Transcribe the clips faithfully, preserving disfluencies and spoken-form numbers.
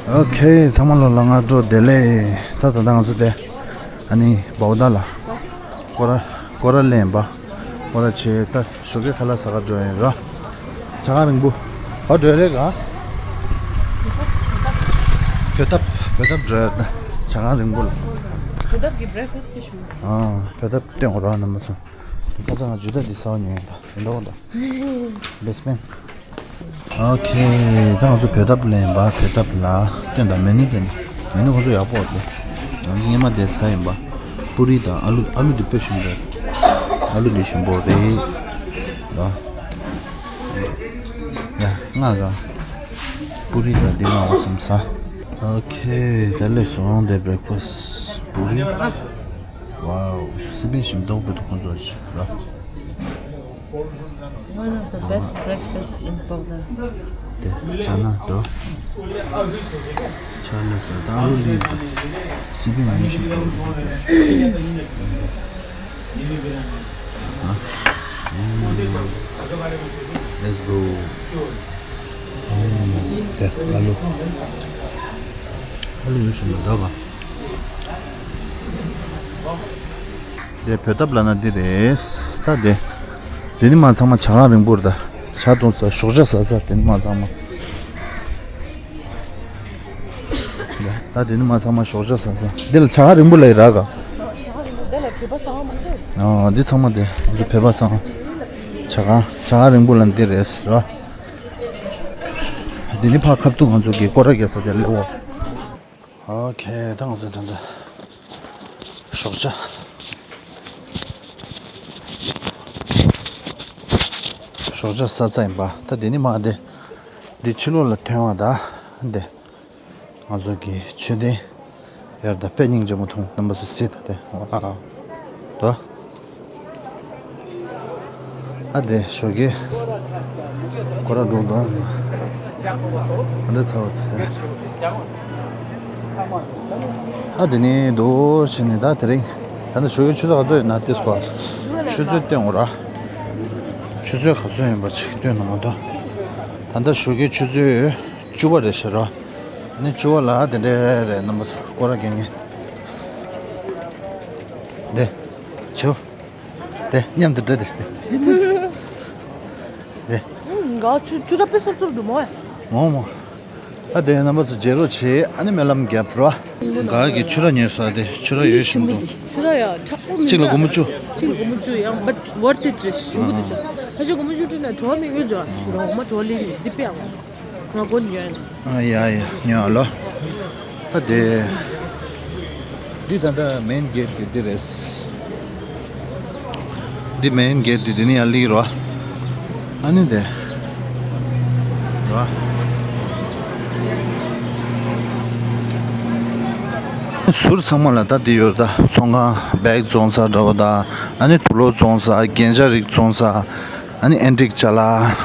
ཨོ་ཁེ། ཚང་མ་ལོ་ལ་སྔ་དྲོ་བདེ་ལེགས། ད་ད་ལྟ་ང་ཚོ་དེ་ཨ་ནི་བའོ་ད་ལ་སྐོར་ར་སྐོར་ར་ལེན་པ་སྐོར་ར་བྱས། ད་ཞོགས་ཀས་ཁ་ལག་ཟ་ག་འགྲོ་ཡིན་ར། ཇ་ཁང་རིང་པོ་ག་འགྲོ་རེད་ག་བོད་ཐབ་བོད་ཐབ་འགྲོ་ཡ། ད་ཇ་ཁང་རིང་པོ་ལ། བོད་ཐབ་ཀྱི་བྷི་རེག་ཕ་སི་ཏི་ཞུ། ཨ་བོད་ཐབ་སྟོན་འོ་ར་ན་མ་སོང་། ཁ་སང་ང་ཇུ་ད་འདི་ཟ་བ་ཉོས་ཡིན། ད་ཡིན་ད་འོ་ད། བེ་སི་མེན། ཨོ་ཁེ། ད་ང་ཚོ་བོད་ཐབ་ལེན་པ་བོད་ཐབ་ལ་བསྟན་དང་མེ་ནུ་བསྟན། མེ་ནུ་ཁོ་ཚོ་ཡག་པོ་རེད། ང་ཚོ་སྔོན་མ་དེ་ཟ་ཡིན་པ། པུ་རི་དང་ཨ་ལུ་ཨ་ལུ་དེ་དཔེ་ཞིམ་པོ་རེད། ཨ་ལུ་དེ་ཞིམ་པོ་རེད། ལ། ཡ་ང་ག་པུ་རི་དང་འདི་ང་འོ་སམ་ཟ། ཨོ་ཁེ། ད་ལས་སོང་དེ་བྷི་རེག་ཕ་སི་པུ་རི། ཝའོ། སི་པན་ཞིམ་མདོག་པོ་འདུག་ཁོ་ཚོ་ཅི་ལ། One of the best breakfasts in Bogota. དེ་ཅ་ན་དོ། ཆ་ལ་ས་ད་ཨ་ལུ་ལི་དང་སི་པན་མི་ཞིག་དང་། Let's go. དེ་ཨ་ལུ་ཨ་ལུ་ཡོད་ཞིག་མ་འདྲ་བ། དེ་བོད་ཐབ་ལབ་ན་འདི་རེད། ད་དེ་དེ་ནི་མ་ཚང་མ་ཇ་ཁང་རིང་པོ་རེད། ད་ཇ་འཐུང་ས་ཞོགས་ཇ་ཟ་ས་དེ་ནི་མ་ཚང་མ། ད་དེ་ནི་མ་ཚང་མ་ཞོགས་ཇ་ཟ་ས་འདི་ལ་ཇ་ཁང་རིང་པོ་ལ་ཡི་ར་ག་ཨ་འདི་ཚང་མ་དེ་ང་ཚོ་བོད་པ་ཚང་མ་ཇ་ཁང་ཇ་ཁང་རིང་པོ་ལབ་ན་འདི་རེད་ཟེར་བ། དེ་ནི་ཕ་ཁབ་ཏུ་ང་ཚོ་གི་སྐོར་ར་རྒྱག་ས་དེ་ལེའོ། ཨོ་ཁེ། ད་ང་ཚོ་ད་ལྟ་ཞོགས་ཇ། ཞོགས་ཇ་ཟ་ཚར་ཡིན་པ། ད་དེ་ནི་མ་དེ་འདི་ཕྱི་ལོགས་ལ་ཐོན་བ་ད་འདི་ང་ཚོ་གི་མཆོད་རྟེན་ཡར་ད་དཔེ་སྙིང་རྗེ་མོ་མཐོང་། རྣམ་པ་ཚོ་གཟིགས་ད་དེ་ཨ་ཨ་ད། ཨ་དེ་ཞོགས་ཀས་སྐོར་ར་འགྲོ་འདུག་ཨ་འདྲ་ཚ་བ་དེ། ཨ་དེ་ནས་འདུག་བྱས་ནས་ད་དེ་རིང་ད་ལྟ་ཞོགས་ཀས་ཆུ་ཚོད་ག་ཚོད་ཡིན་ན་ཏིས་ཀོ་ཆུ་ཚོད་སྟོན་འོ་ར། ཆུ་ཚོད་ག་ཚོད་ཡིན་པ་ཅིག་སྟོན་ན་མ་གཏོགས། ད་ལྟ་ཞོགས་ཀས་ཆུ་ཚོད་བཅུ་པ་རེད་ཤག་ར། ཨ་ནི་བཅུ་པ་ལ་དེ་འདྲ་རེད། རྣམ་པ་ཚོ་སྐོར་ར་རྒྱག་མཁན་དེ་བྱོས། དེ་མཉམ་དུ་འགྲོ་དེ་སྟེ། དེ། ང་ཆུ་ཆུ་ར་པེ་སོར་སོར་འདུག་མོ། མོ་མོ། ཨ་དེ་རྣམ་པ་ཚོ་རྗེས་རོགས་བྱེད། ཨ་ནི་སྨོན་ལམ་རྒྱབ་རོགས། ང་གི་ཆུ་ར་ཉོས་སོང་། དེ་ཆུ་ར་ཡོད་ཤིང་འདུག་ཆུ་ར་ཡ་དྲག་པོ་མི་འདུག་གཅིག་ལ་སྒོར་མོ་བཅུ། གཅིག་ལ་སྒོར་མོ་བཅུ་ཡང་བར་ཏི་ཏྲི་ཞུ་གི་འདུག་ཆ་ཁ་ཆུ་སྒོར་མོ་བཅུ་སྤྲད་ན་བྲོ་བ་མི་ཡོད་ཅོ། ཆུ་ར་འོ་མ་བྲོ་བ་ལི་ལི་འདི་པེ་ཨ། ང་སྒོ་ཉོས་ཡིན། ཨ་ཡ་ཡ་ཉོ་ཨ་ལོ། ད་དེ། འདི་ད་ལྟ་མེན་གེ་ཊི་དེ་འདི་རེད། འདི་མེན་གེ་ཊི་དེ་འདི་ནི་ཡར་སླེབས་རོ། ཨ་ནི་དེ། རོ། ཟུར་ཚང་མ་ལ་ད་འདི་ཡོད་རེད། ད་ཚོང་ཁང་བེག་བཙོང་ས་འདྲ་བོ་དང་། ཨ་ནི་དུག་ལོག་བཙོང་ས། རྒྱན་ཆ་རིགས་བཙོང་ས། ཨ་ནི་ཨེན་ཊིག་ཅ་ལག་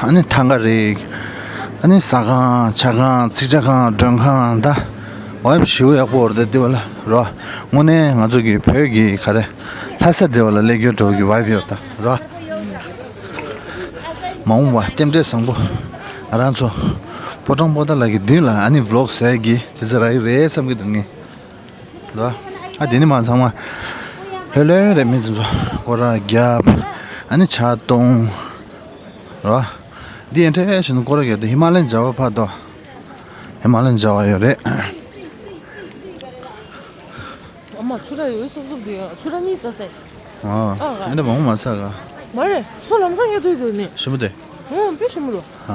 ཨ་ནི་ཐང་ག་རིགས། ཨ་ནི་ཟ་ཁང་ཇ་ཁང་ཚིག་ཇ་ཁང་མགྲོན་ཁང་ད། ཝའི་བི་ཞེ་པོ་ཡག་པོ་རེད་ད་འདི་བ་ལ་རོ། དངོས་གནས་ང་ཚོ་གི་བོད་ཀྱི་ག་རེ་ལྷ་ས་འདི་བ་ལ་སླེབས་རྒྱུ་འདྲ་བོ་གི་ཝའི་བི་ཡོད་ད་རོ། མ་འོངས་པ་རྟེན་འབྲེལ་བཟང་པོ། ང་རང་ཚོ་ཕོ་བྲང་པོ་ཏ་ལ་གི་མདུན་ལ་ཨ་ནི་བི་ལོག་བཟོ་ཡ་གི་དུས་ཚོད་རག་གི་རེད་བསམ་གི་འདུག་ངས། ལོ། ཨ་དེ་ནི་མ་ཚང་མ་ལྷོད་ལྷོད་རེད། མི་ཚོ་ཚོ་སྐོར་ར་རྒྱབ། ཨ་ནི་ཇ་འཐུང་། རོ། འདི་ཨེ་འདྲ་ཞིག་ནི་སྐོར་ར་རྒྱབ་དེ་ཧི་མ་ལ་ཡན་ཇ་བ་ཕར་དོ། ཧི་མ་ལ་ཡན་ཇ་བ་ཡོད་རེད། ཨ་མ་ཆུ་ར་ཡོད་སུབ་སུབ་དེ་ཆུ་ར་གཉིས་ཟ་ཟེ། ཨ་ཨ་ཨེ་འདྲ་མང་པོ་མ་ཟ་ག་མ་རེད། སུ་ལམ་སང་ཡོད་དུས་དུས་ནི། ཞིམ་པོ་དེ། ཨོ་དཔེ་ཞིམ་པོ་རོ། ཨ།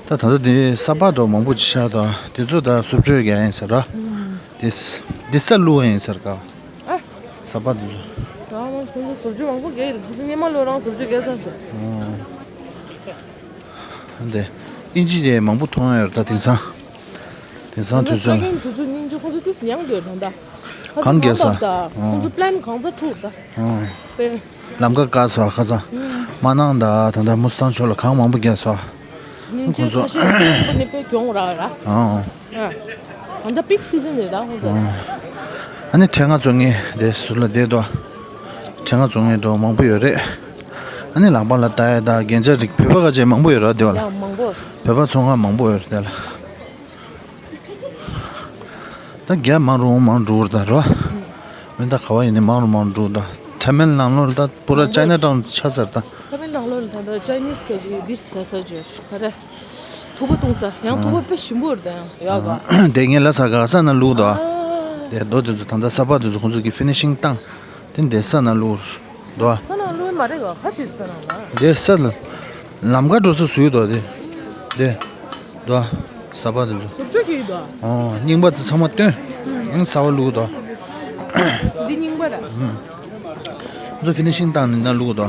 ད་ད་ལྟ་འདི་ས་ཕག་འདྲ་མང་པོ་ཅིག་ཤར་དང་འདི་ཚོ་ད་སུབ་ཆོས་རྒྱག་ཡིན་ཟེར་ར། འདི་འདི་ས་བླུག་ཡིན་ཟེར་ག་ཨ། ས་ཕག་འདི་ཚོ། ད་ང་ཁོང་ཚོ་སུབ་ཆོས་མང་པོ་རྒྱག་ཡོད། ཁོང་ཚོ་སྔོན་མ་ལོ་རང་སུབ་ཆོས་རྒྱག་ཚར་སོང་། འདི་ཨིན་ཇི་དེ་མང་པོ་མཐོང་ཡོད་རེད་ད་དེང་སང་། དེང་སང་དུས་ཚོད་ལ། ཁོང་ཚོ་ས་ཁང་དུས་ཚོད་སྙིང་རྗེ་ཁོང་ཚོ་དུས་སུ་མྱངས་དགོས་ད་ད། གང་རྒྱག་ས། ཁོང་ཚོ་པི་ལན་གང་ཚ་འཁྲུག་ད། དཔེ། ལམ་ཁ་བཀག་སོང་། ཁ་སང་། མ་ནང་ད་ད་ལྟ་མུ་སི་ཐང་ཕྱོགས་ལ་གངས་མང་པོ་རྒྱག་སོང་། སྙིང་རྗེ་ཁོང་ཚོ་ཁ་ཤས་ཁོང་ཚོ་ནི་དཔེ་གྱོང་རག་ར། ཨང་། ད་ལྟ་པིག་སི་ཛན་རེད་ད་ཁོང་ཚོ། ཨ་ནི་ཕྲེང་བ་བཙོང་མཁན་དེ་ཟུར་ལ་བསྡད་དོ། ཕྲེང་བ་བཙོང་མཁན་འདྲ་མང་པོ་ཡོད་རེད། ཨ་ནི་ལག་པ་ལ་ལྟ་ཡ་ད་རྒྱན་ཆ་རིགས་བོད་པ་ཁ་ཆེ་མང་པོ་ཡོད་ར་དེ་བ་ལ། ཡ་མང་པོ། བོད་པ་ཚོང་ཁང་མང་པོ་ཡོད་རེད་དེ་ལ། ད་རྒྱ་མང་རུ་མང་འགྲོ་གི་རེད་ད་རོ། མི་ད་ག་བ་ཡིན་ནི་མང་རུ་མང་འགྲོ་ད། ཐའེ་མེལ་ནང་ལོགས་ལ་ད་པུ་ར་ཅའི་ན་ཊའུན་ཆགས་ཚར་ད། ཐའེ་མེལ་ནང་ལོགས་ལ་ད་ད་ཅའི་ནིས་ག་ཅིག་ཌིཤ་ཟ་ས་བྱོས་ག་རེ། ཐུག་པ་བཏུང་ས་ཡང་ཐུག་པ་དཔེ་ཞིམ་པོ་རེད་ད་ཡང་ཡག་ག། དེ་ངས་ལ་ས་ག་ས་ན་བླུགས་ད། ཨ། དེ་རྡོ་དེ་ཚོ་ད་ད་ས་པ་དེ་ཚོ་ཁོང་ཚོ་གི་ཕི་ནི་ཤིང་བཏང་། དེ་འདི་ས་ན་བླུགས་དོ། ས་ན་བླུགས་མ་རེད་ག་ཁ་ཅིག་ས་ན་ལ། དེ་ས་ལ། ལམ་ཁ་འགྲོ་ས་བཟོས་དོ་དེ། དེ། དོ། ས་པ་དེ་ཚོ། ཟུར་ཆ་གི་ཡོད་དོ། ཨོ་རྙིང་པ་དེ་ཚང་མ་བཏོན། ཨང་ས་པ་བླུགས་དོ། འདི་རྙིང་པ་ར། ཚོ་ཕི་ནི་ཤིང་བཏང་ནས་ན་བླུགས་དོ།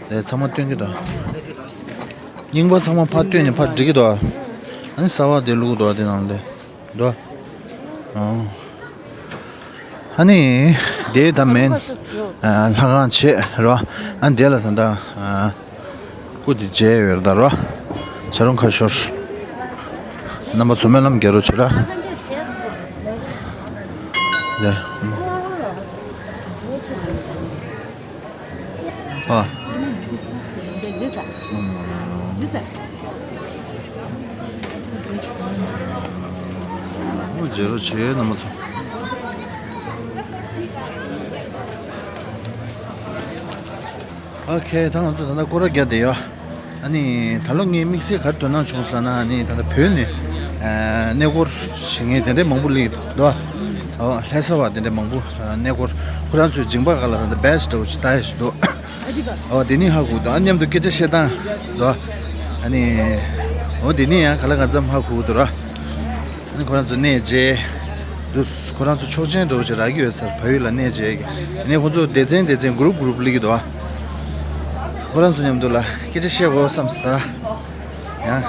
དེ་ཚང་མ་བཏོན་གི་དོ། རྙིང་པ་ཚང་མ་ཕར་བཏོན་ནས་ཕར་སྒྲིག་གི་དོ། ཨ་ནི་ས་པ་དེ་བླུགས་དོ་དེ་ནང་དེ། འགྲོ། ཨོ། ཨ་ནི། དེ་ད་མེན། ཨ་ལྷ་ཁང་བྱེད་རོ། ཨ་ནི་དེ་ལ་ད་ལྟ། ཨ། སྐུ་དེ་མཇལ་ཡོད་རེད་ད་རོ། བྱ་རུང་ཁ་ཤོར། རྣམ་པ་ཚོ་སྨོན་ལམ་རྒྱག་རོགས་བྱེད་ར། དེ། ཨ། མཇལ་རོགས་བྱེད་རྣམ་པ་ཚོ། ཨོ་ཁེ། ད་ང་ཚོ་ད་ལྟ་སྐོར་ར་བརྒྱབ་བསྡད་ཡོད། ཨ་ནི་ད་ལོ་ངའི་དམིགས་བསལ་ག་རེ་དོ་སྣང་བྱུང་ཟེར་ན། ཨ་ནི་ད་ལྟ་བོད་ནས་ཨ་གནས་སྐོར་བྱེད་མཁན་དེ་འདྲའི་མང་པོ་སླེབས་འདུག། ཨོ་ལྷ་ས་བ་དེ་འདྲའི་མང་པོ་ཨ་གནས་སྐོར་ཁོ་རང་ཚོའི་མཇིང་པ་སྒང་ལ་ད་ལྟ་བེ་ཇི་འདྲ་བོ་ཅིག་ལྟ་ཡ་ཞིག་འདུག། ཨོ་དེ་ནི་ཧ་གོ་འདུག། ཨ་མཉམ་དུ་སྐད་ཆ་བཤད་སྟངས་འདུག། ཨ་ནི་ཨོ་དེ་ནི་ཡང་ག་ལ་གང་འཚམ་ཧ་གོ་འདུག་ར། ཨ་ནི་ཁོ་རང་ཚོ་གནས་མཇལ་འདུག། ཁོ་རང་ཚོ་ཆོག་མཆན་འདྲ་བོ་ཅིག་རག་གི་ཡོད་ས་རེད། བལ་ཡུལ་ལ་གནས་མཇལ་གི། ཨ་ནི་ཁོ་ཚོ་སྡེ་ཚན་སྡེ་ཚན་གུ་རུབ་གུ་རུབ་སླེབས་ཀྱི་འདུག། ཨ་ཁོ་རང་ཚོ་མཉམ་དུ་ལ་སྐད་ཆ་བཤད་དགོས་བསམ་ས་ར། ཡང་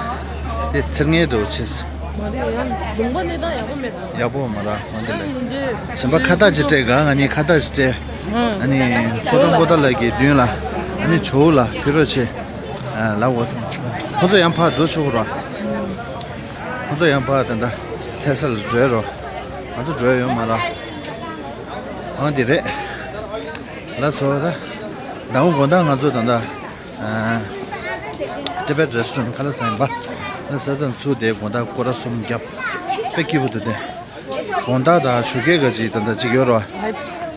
དེ་ཚེར་ངན་འདྲ་བོ་བྱས། མ་རེད། ཡང་ལུང་པ་གནས་སྟངས་ཡག་པོ་མེད་པ། ཡག་པོ་མ་ར། འོན་ཏེ་ལ་གཞན་པ་ཁ་བཏགས་ཅིག་སྤྲད་ག། ང་གཉིས་ཁ་བཏགས་ཅིག་སྤྲད། ཨ་ནི་ཕོ་བྲང་པོ་ཏཱ་ལ་གི་མདུན་ལ་ཨ་ནི་ཇོ་བོ་ལ་ཕེབས་རོགས་བྱེད། ཨ་ལབ་འོ་བསམ། ཁོ་ཚོ་ཡང་ཕར་འགྲོ་ཆོག་གི་ར། ཁོ་ཚོ་ཡང་ཕར་ད་ལྟ་ལྷ་ས་ལ་འགྲོ་ཡ་རོ། ང་ཚོ་འགྲོ་ཡ་ཡོད་མ་ར། འོན་ཏེ་རེད། ལགས་སོ། ད་ཟླ་བ་དགོང་དག་ང་ཚོ་ད་ལྟ། ཨ། Tibet Restaurant ཁ་ལག་ཟ་ཡིན་པ། ལ་ཟ་ཟ་ཚུར་དེ་དགོང་དག་སྐོར་ར་གསུམ་བརྒྱབ། དཔེ་སྐྱིད་པོ་འདུག་སྟེ། དགོང་དག་དང་ཞོགས་ཀས་ག་ཅིག་ད་ལྟ་ཅིག་ཡོད་རོ།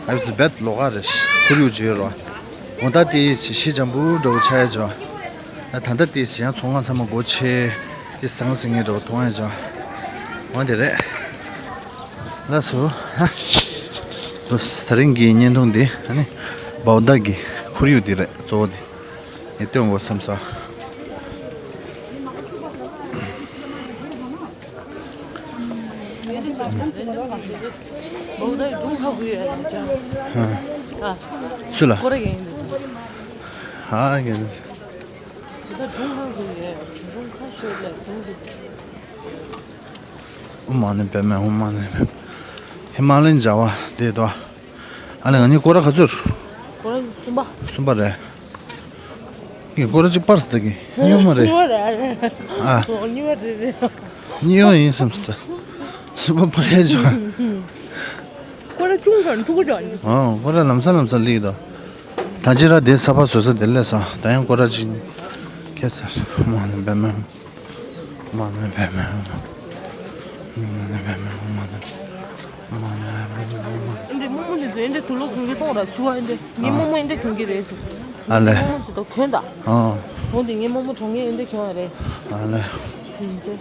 ཨ་ཙི་བེད་ལོག་ག་རེ་ཁོར་ཡུག་ཅིག་ཡོད་རོ། དགོང་དག་དེ་ཞི་ཞི་འཇམ་པོ་འདྲ་བོ་ཆགས་ཡ་ཅོ། ད་ད་ལྟ་དེ་ཡང་ཚོང་ཁང་ཚང་མ་སྒོ་ཕྱེ། དེ་ཟང་ཟིང་ངེ་འདྲ་བོ་མཐོང་ཡ་ཅོ། འོ་དེ་རེད། ལགས་སོ། ཧ། དེ་ད་རིང་གི་བརྙན་ཐུང་འདི་ཨ་ནི་བའོ་ཏཱ་གི་ཁོར་ཡུག་འདི་རེད། གཙོ་བོ་འདི་ངས་སྟོན་དགོས་བསམ་སོང་། བའོ་ཏཱ་སྒྲུང་ཧ་གོ་ཡོད་ཨ་ཅག། ཧ། ཨ། སུ་ལ། ཁོ་ར་ཡིན། ཧ་གི། བའོ་ཏཱ་སྒྲུང་ཧ་གོ་ཡོད། སྒྲུང་ཁ་ཤོར་ལ་སྒྲུང་གི། ཨོཾ་མ་ཎི་པདྨེ་ཧཱུྃ། མ་ཎི་པདྨེ། ཧི་མ་ལ་ཡའི་བྱ་བ་དེ་དོ། ཨ་ལས་ང་གཉིས་སྐོར་ར་ག་ཚོད། སྐོར་ར་གསུམ་པ། གསུམ་པ་རེད། ངས་སྐོར་ར་གཅིག་སྤར་ཟེར་གི། གཉིས་པ་མ་རེད། གཉིས་པ་རེད། ཨ། གཉིས་པ་རེད། གཉིས་པ་ཡིན་བསམ་སོང་། གསུམ་པ་སྤར་ཡ་ཅོ། སྐོར་ར་ཆུང་དྲགས་འཁྲུག་པོ་ཅོ། ཨོ་སྐོར་ར་ལམ་སང་ལམ་སང་སླེབས་དོ། ད་ཅི་ར་དེ་ས་པ་བཟོ་ས་དེ་སླེབས་སོང་། ད་ཡང་སྐོར་ར་གཅིག་ཁེལ་སོང་། མ་ཎི་པདྨེ་ཧཱུྃ། མ་ཎི་པདྨེ་ཧཱུྃ། མ་ཎི་པདྨེ་ཧཱུྃ། མ་ཎི་པདྨེ་ཧཱུྃ། མ་ཎི། འདི་རྨོ་མོ་འདི་ཚོ་འདི་དུག་ལོག་གོན་གི་གཏོང་ར་ཆུ་བ་འདི། ངའི་རྨོ་མོ་འདི་གོན་གི་རེད་ཅིག། ཨ་ལས། རྨོ་མོ་ཚོ་ད་གོན་ད། ཨོ། འོ་འདི་ངའི་རྨོ་མོ་གྲོངས་ངས་འདི་གོན་བ་རེད། ཨ་ལས། ཡིན་ཅེ།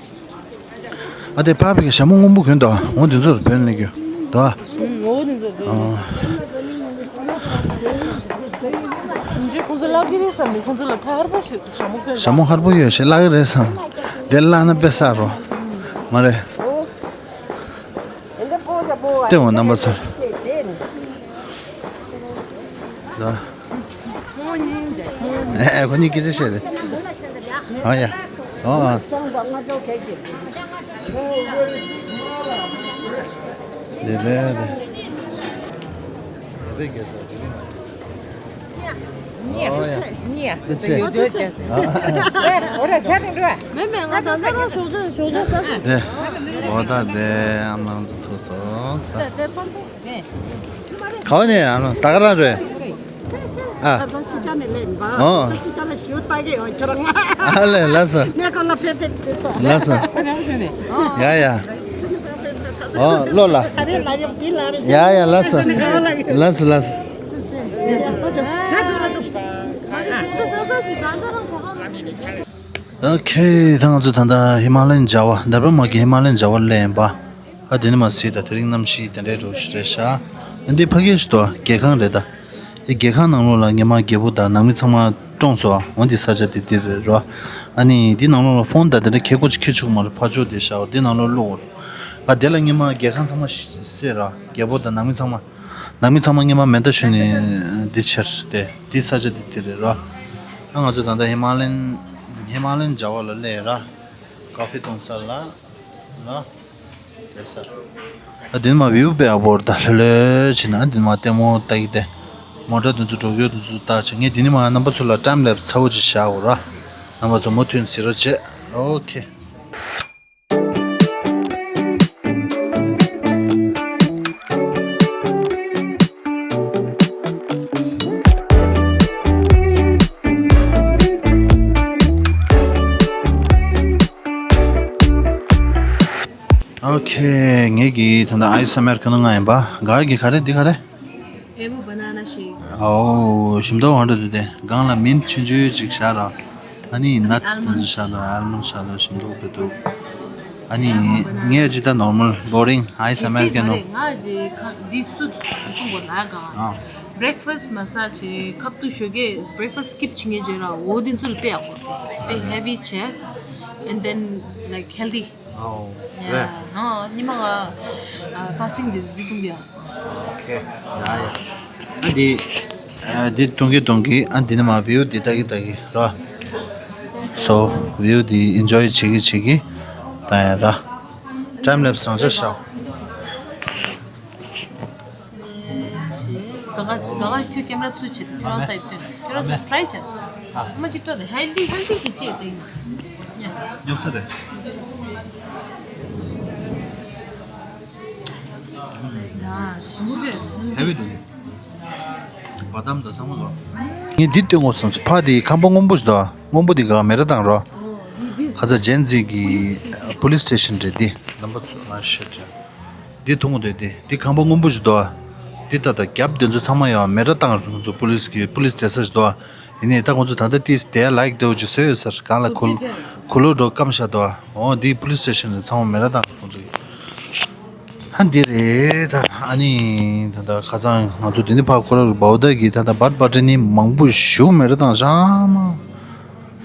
ཨ་དེ་ཕ་བི་གི་ཞྭ་མོ་སྔོན་པོ་གོན་ད། འོ་འདི་ཚོར་བོན་ལེགས་རྒྱུ། དོ། ཨུམ། འོ་འདི་ཚོར་བོན། ཨོ། ཡིན་ཅེ་ཁོང་ཚོ་བརླག་གི་རེད་བསམ་ནས་ཁོང་ཚོ་ལ་ཐག་ཧར་པོ་ཞིག་ཞྭ་མོ་གོན། ཞྭ་མོ་ཧར་པོ་ཡོད་ཞེས་བརླག་གི་རེད་བསམ། དེ་བརླག་ན་དཔེ་བསགས་རོ། མ་རེད། ལྟེ་བ་རྣམ་པ་ཚོ། ཨེ་ཁོ་གཉིས་སྐད་ཆ་བཤད་དེ། ཨ་ཡ། ཨ། དེ་དེ་དེ། དེ་དེ་སྐད་ཆ་དེ་ནི་མ། ཨོ་ཡ། ཨ། མེད་མེད། ང་ད་ལྟ་རང་ཞོགས་ཇ་ཞོགས་ཇ་ཟ། དེ། འོ་ད་དེ་ཨ་མ་ལགས་ཚོ་ཐུག་སོང་ས། དེ་དེ་ཕམ་པོ། ག་བ་ནས་ཨ་ནི་ད་ག་རང་རེད། ཨ། ཨོ། ཨ་ལས་ལགས་སོ། ལགས་སོ། ཡ་ཡ། ཨོ་ལོ་ལ། ཨ་རེ་ལ་ཡོད་འདི་ལ་རེ། ཡ་ཡ་ལ་སོ། ལ་སོ་ལ་སོ། ཨོ་ཁེ། ད་ང་ཚོ་ད་ལྟ་ཧི་མ་ལ་ཡན་ལྗང་བ། འདར་པ་མ་གི་ཧི་མ་ལ་ཡན་ལྗང་བ་ལ་སླེབས་ཡིན་པ། ཨ་དེ་ནི་མ་སྲིད་ད་དེ་རིང་གནམ་གཤིས་དེ་འདྲའི་འགྲོ་ཞིག་རེད་ཤག་འདི་ཕ་གིར་ཞིག་ཏུ་རྒྱལ་ཁང་རེད་ད། ཨེ་རྒྱལ་ཁང་ནང་ལོགས་ལ་ངེད་མ་རྒད་པོ་དང་ནང་མི་ཚང་མ་བཀྲོངས་སོང་། འོ་འདི་ས་ཆ་དེ་འདི་རེད་རོ། ཨ་ནི་འདི་ནང་ལོགས་ལ་ཕོན་ད་དེ་འདྲ་ཁེ་ཀོ་ཅིག་ཁེ་ཆུག་མ་རེད། ཕ་ཆོས་དེ་ཤག་འདི་ནང་ལོགས་བླུགས། ཨ་དེ་ལ་ངེད་མ་རྒྱལ་ཁང་ཚང་མ་ཤི་སེ་ར། རྒད་པོ་དང་ནང་མི་ཚང་མ། ནང་མི་ཚང་མ་ངེད་མ་མེ་མདའ་གཞུས་ནས་འདི་ཆེར་དེ་འདི་ས་ཆ་དེ་འདི་རེད་རོ། ཨ་ང་ཚོ་ད་ལྟ་ཧི་མ་ལ་ཡན་ཧི་མ་ལ་ཡན་ལྗང་བ་ལ་སླེབས་ར། ཀ་ཧྥེ་འཐུང་ས་ལ་ལ། དེ་ས། ཨ་དེ་ནི་མ་བིའུ་དཔེ་ཡག་པོ་རེད་ད། ལྷོད་ལྷོད་བྱས་ན་དེ་ནི་མ་ལྟད་མོ་ལྟ་གི་དེ། མོ་ཊ་དེ་ཚོ་འགྲོ་རྒྱུ་དེ་ཚོ་ལྟ་བྱས། ངས་དེ་ནི་མ་རྣམ་པ་ཚོ་ལ་ཊའིམ་ལེབ་སི་ཚ་བོ་ཅིག་བཞག་འོ་ར། རྣམ་པ་ཚོ་མུ་མཐུད་གཟིགས་རོགས་བྱེད། ཨོ་ཁེ། ཨོ་ཁེ། ངེད་ཀྱི་ད་ལྟ་ཨའི་སི་ཨ་མེ་རི་ཀ་ནོ་ང་ཡིན་པ། ག་གི་ག་རེ་འདི་ག་རེ། ཨེ་བོ་བ་ན་ན་ཤེག་ཨོ་ཞིམ་མདོག་ཧོན་འདྲ་འདུག་སྟེ། སྒང་ལ་མིན་ཆུང་ཆུང་ཅིག་བཞག་ར། ཨ་ནི་ནཊ་སི་དེ་ཚོ་བཞག་འདུག་ཨལ་མོན་ཌི་བཞག་འདུག་ཞིམ་མདོག་དཔེ་འདུག་ཨ་ནི་ངས་ཇི་ལྟར་ནོར་མལ་བོ་རིང་ཨའི་སི་ཨ་མེ་རི་ཀ་ནོ། ང་ཇི་ཁ་འདི་སུ་ཐུང་གོ་ན་ག་ཨ། བྷི་རེག་ཕ་སི་མ་ས་ཆེ་ཁབ་ཏུ་ཞོ་གེ་བྷི་རེག་ཕ་སི་སི་ཀིབ་བྱེད་ངེས་བརྗོད་ར། འོ་འདི་ཚོ་ལ་དཔེ་ཡག་པོ་དཔེ་ཧེ་བི་བྱས། And then, like, healthy. ཨོ། རེད། ཨ་ཉི་མ་ང་ཕ་སི་ཊིང་དེ་འདི་ཐུང་གི་ཡ། ཨོ་ཁེ། ཡ་ཡ། ཨ་འདི། ཨ་འདི་ཐུང་གི་ཐུང་གི། ཨ་འདི་ནི་མ་བིའུ་འདི་ལྟ་གི་ལྟ་གི་ར། སོ་བིའུ་འདི་ཨེན་ཇོའི་བྱེད་གི་བྱེད་གི་ད་ཡ་ར། ཊའིམ་ལེབ་སི་རང་ཤ་ཤའོ། ག་ག་ག་ག་ཁྱོད་ཀེམ་ར་ཚུར་བྱེད། ཁྱོད་རང་སའིད་སྟོན། ཁྱོད་རང་སའིད་ཊི་རའི་བྱེད། ཨ་མ་ཅིག་སྤྲད་དེ་ཧེལ་དི་ཧེལ་དི་ཅིག་བྱེད་དེ་ཡིན། ཉོབ་ས་རེད། ཡ་ཞིམ་པོ་རེད། ཧེ་བི་འདུག་བ་དམ་དང་ཚང་མ་ལོ། ངས་འདི་སྟོན་དགོས་བསམ་སོང་། ཕ་དེ་ཁང་པ་སྔོན་པོ་ཞིག་འདུག་སྔོན་པོ་དེ་ག་མེ་ར་བཏང་རོ། ཁ་ཚ་ཇན་ཛི་གི་པོ་ལིས་སི་ཊེ་ཤན་རེད་འདི། རྣམ་པ་ཚོ་ང་ཤེས་ཀྱང་། འདི་མཐོང་གི་འདུག་འདི་འདི་ཁང་པ་སྔོན་པོ་ཞིག་འདུག་འདི་ད་ལྟ་རྒྱབ་དེ་ཚོ་ཚང་མ་ཡང་མེ་ར་བཏང་རུང་ཚོ་པོ་ལིས་ཀྱི་པོ་ལིས་བསྡད་ས་ཞིག་འདུག་ཡིན་ནའི་ད་ཁོང་ཚོ་ད་ལྟ་ཏིས་དེ་ལའིག་འདྲ་བོ་ཅིག་བཟོས་ཡོད་ས་རེད། གང་ལ་གུ་གུ་ལོ་འགྲོ་སྐམ་ཤ་འདུག་འོ་འདི་པོ་ལིས་སི་ཊེ་ཤན་རེད། ཚང་མ་མེ་ར་བཏང་རུང་ཚོ་ཡིན། ཧ་འདི་རེད་ད། ཨ་ནི་ད་ལྟ་ཁ་སང་ང་ཚོ་འདི་ནི་ཕ་ཁོ་ར་རུ་བའོ་ད་གི་ད་ལྟ་བར་བར་ཏྲེ་ནི་མང་པོ་ཞུ་མེ་ར་བཏང་ཤག་མ་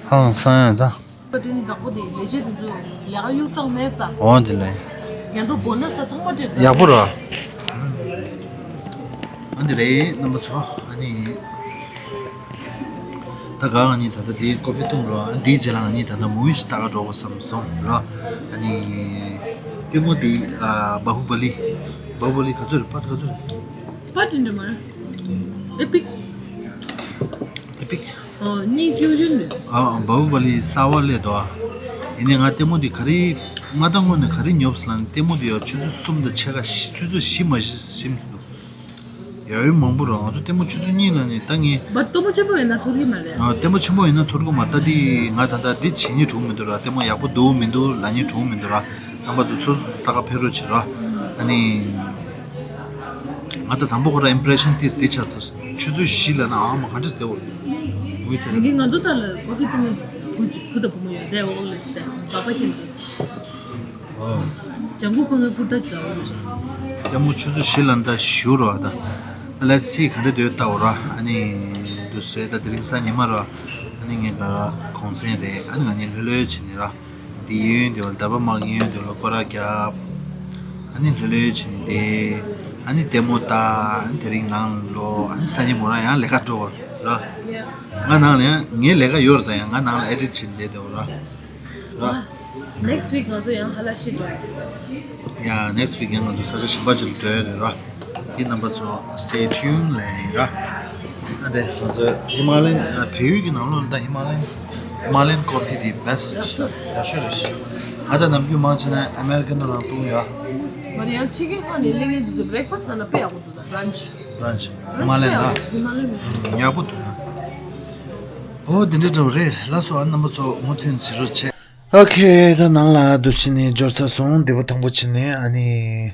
ཧང་སང་ཡ་ད། པ་ཏི་ནི་བདག་པོ་དེ་ལས་བྱེད་དེ་ཚོ་ལས་ཀ་གཡུག་སྟངས་མེད་པ། འོ་འདི་ལས། ཡང་ད་བོ་ནས་ད་ཚང་མ་སྤྲད། ཡག་པོ་ར། ཨ་འདི་རེད་རྣམ་པ་ཚོ། ཨ་ནི་ད་ག་ང་གཉིས་ད་ལྟ་འདི་ཀོ་ཧྥི་འཐུང་རོགས། ཨ་འདིའི་རྗེས་ལ་ང་གཉིས་ད་ལྟ་མུ་བི་ཞིག་ལྟ་ག་འགྲོ་དགོས་བསམ་སོང་ར། ཨ་ནི་ལྟད་མོ་འདི་ཨ་བྷ་ཧུ་བ་ལི། བྷ་ཧུ་བ་ལི་ག་ཚོད་རེད། པར་ག་ཚོད་རེད། པར་འདི་འདྲ་མ་རེད། ཨེ་པིག་ཨེ་པིག་ཨོ་གཉིས་ཕིའུ་ཇན་རེད། ཨ་བྷ་ཧུ་བ་ལི་གསར་བ་སླེབས་འདུག་ཨ་ཡིན་ནའི་ང་ལྟད་མོ་འདི་ག་རེ་ང་ད་དངོས་ནས་ག་རེ་ཉོབ་སོང་ལབ་ན། ལྟད་མོ་འདི་ཡང་ཆུ་ཚོད་གསུམ་དང་ཕྱེད་ཀ་ཆུ་ཚོད་བཞི་མ་གཞི་ཟིན་སོང་། ཡ་ཡོད་མང་པོ་རེད། ང་ཚོ་ལྟད་མོ་ཆུ་ཚོད་གཉིས་ལ་ནི་ད་ངས། བར་ལྟད་མོ་ཆེན་པོ་ཡིན་ན་ཚོར་གི་མ་རེད། ཨ་ལྟད་མོ་ཆེན་པོ་ཡིན་ན་ཚོར་གི་མ་རེད། ད་འདི་ང་ད་ལྟ་འདི་བྱེད་སྙིང་བྲོ་མི་འདུག་ར། ལྟད་མོ་ཡག་པོ་འདུག་མི་འདུག་ལབ་སྙིང་བྲོ་མི་འདུག་ར། རྣམ་པ་ཚོ་སོ་སོ་ལྟ་ག་ཕེབས་རོགས་བྱེད་ར། ཨ་ནི་ང་ད་དང་པོ་ཁོ་ར་ཨིམ་པི་རེ་ཤན་ཏིས་འདི་ཆགས་སོང་། ཆུ་ཚོད་བཞི་ལབ་ན་ཨ་མ་ག་འདྲས་བསྡད་འོ། འུའི་ཐད་ལ། ཡིན་གྱི་ང་ཚོ་ད་ལ་ཀོ་ཧྥི་འཐུང་བུ་བུ་དང་བུ་མོ་ཡོད་དེ་འོག་ལ་སི་ཏེ་བ་པ་ཁྱེད་ཚོ། ཨོ། ལྗང་གུ་ཁོང་གི་ཀུར་ཏ་ཅིག་ལ་འོ། ལྟད་མོ་ཆུ་ཚོད་བཞི་ལ་འདའ་ཞུ་རོགས་ད། ཨ་ལས་ཚིག་ག་འདྲ་འདོད་ལྟ་འོ་ར། ཨ་ནི་འདུག་ཟེར་ད་དེ་རིང་གཟའ་ཉི་མ་ར། ཨ་ནི་ངས་ག་གུང་སེང་རེད། ཨ་ནི་ང་གཉིས་ལྷོད་ལྷོད་བྱས་ནས་ར། འདི་གཡས་གཡོན་དེ་བ་ལ་འདར་པ་མ་གི་གཡས་གཡོན་དེ་བ་ལ་སྐོར་ར་རྒྱབ། ཨ་ནི་ལྷོད་ལྷོད་བྱས་ནས་བསྡད། ཨ་ནི་ལྟད་མོ་ལྟ། ཨ་ནི་དེ་རིང་ནང་ལོག་ཨ་ནི་གཟའ་ཉི་མ་ར་ཡང་ལས་ཀ་འགྲོ་བར་ར། ང་ནང་ལ་ཡང་ངའི་ལས་ཀ་ཡོད་ར། ད་ཡང་ང་ནང་ལ་ཨེ་ཌིཊ་བྱས་ནས་བསྡད་དེ་བ་ར། ར། Next week ང་ཚོ་ཡང་ཧ་ལ་ཤི་འགྲོ། ཡ་next week ཡང་ང་ཚོ་ས་ཆ་གཞན་པ་ཅིག་ལ་འགྲོ་ཡ་རེད་ར། འདི་རྣམ་པ་ཚོ་stay tuned ལབ་ཡིན་ར། ཨ་དེ་ང་ཚོ་ཧི་མ་ལ་ཡན་བལ་ཡུལ་གྱི་ནང་ལོགས་ལ་ད་ཧི་མ་ལ་ཡན་ཧི་མ་ལ་ཡན་ཀོ་ཕི་དེ་best རེད་ཤག་ཡག་ཤོས་རེད་ཤག་ཨ་ད་ནམ་རྒྱུན་མང་ཆེ་ན་ཨ་མེ་རི་ཀན་ནང་བཏུང་ཡ། ང་རང་ཕྱི་རྒྱལ་ཁག་ནས་སླེབས་མཁན་དེ་ཚོ་breakfast ཟ་ན་དཔེ་ཡག་པོ་འདུག་ད་brunch brunch ཧི་མ་ལ་ཡན་ལ། ཧི་མ་ལ་ཡན་ཡག་པོ་འདུག་ཨོ་དེ་འདྲ་འདྲ་བོ་རེད། ལགས་སོ། ཨ་རྣམ་པ་ཚོ་མུ་མཐུད་གཟིགས་རོགས་བྱེད། ཨོ་ཁེ། ད་ནང་ལ་འདུག་སེ་ནས་འབྱོར་ཚར་སོང་། བདེ་པོ་ཐང་པོ་བྱས་ནས། ཨ་ནི་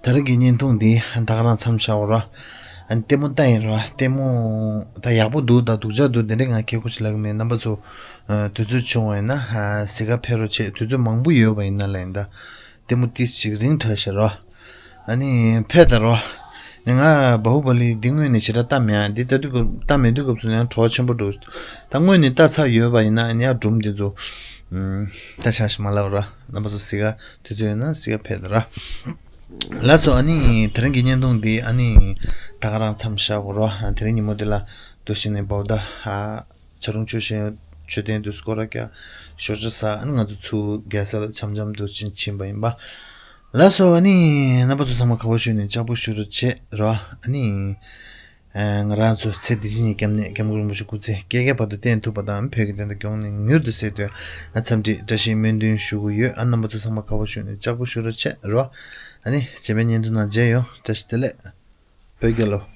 ད་རེས་ཀྱི་བརྙན་ཐུང་འདི་ད་ག་རང་མཚམས་བཞག་པ་ར། ཨ་ནི་ལྟད་མོ་ལྟ་ཡིན་ར། ལྟད་མོ་ད་ཡག་པོ་འདུག་ད་སྡུག་ཅག་འདུག་དེ་འདྲས་ང་ཁྱེད་ཁུ་ཅི་ལབ་ཀྱི་མེད། རྣམ་པ་ཚོ་དུས་ཚོད་བྱུང་བ་ཡིན་ན་གཟིགས་ག་ཕེབས་རོགས་བྱེད། དུས་ཚོད་མང་པོ་ཡོད་པ་ཡིན་ན་ལ་ཡིན་ད། ལྟད་མོ་ཏིས་ཅིག་རིང་དྲགས་ཤག་ར། ཨ་ནི་ཕེབས་ད་རོ། ནི་ང་བ་ཧུ་པ་ལི་འདི་སྔོན་ནས་ཞེ་དྲག་ལྟ་མེད། འདི་ལྟ་དུས་སྐབས་ལྟ་མེད་དུས་སྐབས་སུ་ཡང་བྲོ་བ་ཆེན་པོ་འདུག་ད་སྔོན་ནས་ལྟ་ཚར་ཡོད་པ་ཡིན་ན་ཨ་ནི་ཡང་སྒྲུང་འདི་ཚོ་ཨུམ་ལྟ་ཆགས་ཤིག་མ་ལབ་ར། རྣམ་པ་ཚོ་གཟིགས་ག་དུས་ཚོད་ཡོད་ན་གཟིགས་ག་ཕེབས་ད་ར། ལགས་སོ། ཨ་ནི་དེ་རིང་གི་བརྙན་ཐུང་འདི་ཨ་ནི་ད་ག་རང་མཚམས་བཞག་གོ་རོ། དེ་རིང་ཉིན་མོ་འདི་ལ་འདུག་སེ་ནས་བ་ཧུ་ད་ཧ། ཆ་རུང་ཆུ་ཤེན་མཆོད་རྟེན་དུ་སྐོར་ར་རྒྱག་ཞོགས་ཇ་ཟ། ཨ་ནི་ང་ཚོ་ཚུར་རྒྱལ་ས་ལ་འཆམ་འཆམ་དུ་ཕྱིན་ཕྱིན་པ་ཡིན་པ། ལགས་སོ། ཨ་ནི་རྣམ་པ་ཚོ་ཚང་མ་ཁ་པོ་ཞུས་ནས་ལྕགས་པོ་ཞུ་རོགས་བྱེད་རོགས། ཨ་ནི་ཨ་ང་རང་ཚོ་ཚེ་འདི་ཕྱི་གཉིས་ཀྱི་སྐྱབས་གནས་སྐྱབས་མགོན་རིན་པོ་ཆེ་སྐུ་ཚེ་བསྐལ་བརྒྱའི་བར་དུ་བརྟན་ཐུབ་པ་དང་། བོད་ཀྱི་བདེན་མཐའ་མགྱོགས་ནས་མྱུར་དུ་གསལ་དོན། ཨ་འཚམས་འདྲི་བཀྲ་ཤིས་སྨོན་འདུན་ཞུ་གི་ཡོད། ཨ་རྣམ་པ་ཚོ་ཚང་མ་ཁ་པོ་ཞུས་ནས་ལྕགས་པོ་ཞུ་རོགས་བྱེད་རོགས། ཨ་ནི་རྗེས་མའི་བརྙན་ཐུང་ནང་མཇལ་ཡོང་། བཀྲ་ཤིས་བདེ་ལེགས། བོད་རྒྱལ་ལོ།